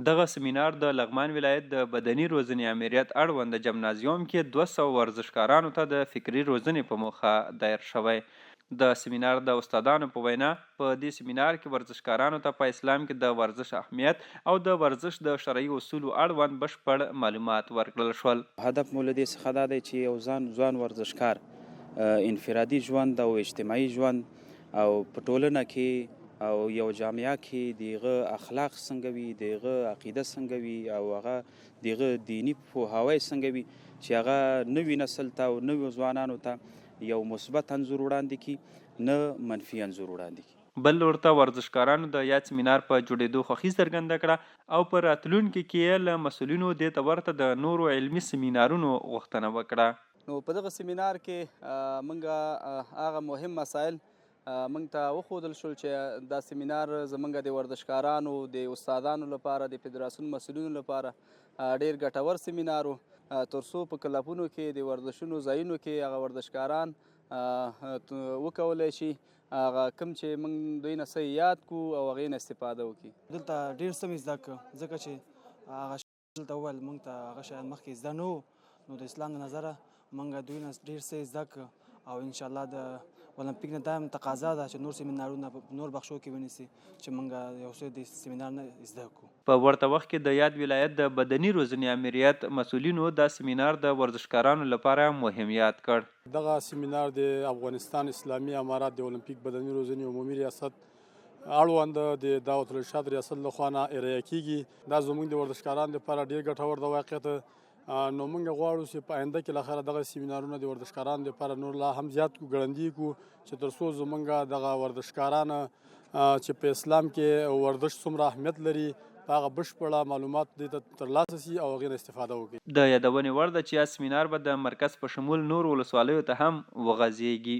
دغه سمینار د لغمان ولایت د بدني روزنې آمریت اړوند جمنازیوم کې 200 ورزشکارانو ته د فکري روزنې په موخه دایر شوی. د سمینار د استادانو په وینا، په دې سمینار کې ورزشکارانو ته په اسلام کې د ورزش اهمیت او د ورزش د شرعي اصولو اړوند بشپړ معلومات ورکړل شول. هدف مو له دې څخه دا دی چې یو ځان ځوان ورزشکار انفرادي ژوند او اجتماعي ژوند او په ټولنه کې او یو جامعه کې د هغه اخلاق څنګه وي، د هغه عقیده څنګه وي او هغه د هغه دیني پوهاوی څنګه وي چې هغه نوي نسل ته او نویو ځوانانو ته یو مثبت انځور وړاندې کړي، نه منفي انځور وړاندې کړي. بل لور ته ورزشکارانو د یاد سمینار په جوړېدو خوښي څرګنده کړه او په راتلونکي کې یې له مسؤلینو دې ته ورته د نورو علمي سمینارونو غوښتنه وکړه. نو په دغه سیمینار کې موږ هغه مهم مسایل موږ ته وښودل شول چې دا سیمینار زمونږ د ورزشکارانو، د استادانو لپاره، د فدراسیون مسؤلینو لپاره ډیر ګټور سیمینار و، تر څو په کلبونو کې، د ورزشونو ځایونو کې هغه ورزشکاران وکولای شي هغه کوم چې موږ دوی نه څه یاد کو او هغې نه استفاده وکړي. دلته ډیر څه مې زده کړ، ځکه چې هغه دلته وویل موږ ته هغه شیان مخکې زده نه وو، نو د اسلام له نظره موږ دوی نه ډیر څه زده کړ او ان شاء الله د المپیک نه دا هم تقاضا ده چې نور سیمینارونه په نور بخشو کې ونیسي چې موږ یو څه د سیمینار نه زده کړو. په ورته وخت کې د یاد ولایت د بدني روزنې آمریت مسؤلینو دا سیمینار د ورزشکارانو لپاره مهم یاد کړ. دغه سیمینار د افغانستان اسلامي امارت د المپیک بدني روزنې عمومي ریاست اړوند د دعوت الارشاد ریاست له خوا نه ارائه کیږي. دا زموږ د ورزشکارانو لپاره ډیر ګټور دی واقعیت. نو موږ غواړو چې په آینده کې له خیره دغه سیمینارونه د ورزشکارانو لپاره نور لا هم زیات کو، ګړندي کو، چې تر څو زموږ دغه ورزشکاران چې په اسلام کې ورزش څومره اهمیت لري، په هغه بشپړه معلومات دې ته ترلاسه شي او هغې نه استفاده وکړي. د یادونې وړ ده چې یاد سمینار به د مرکز په شمول نورو ولسوالیو ته هم وغځېږي.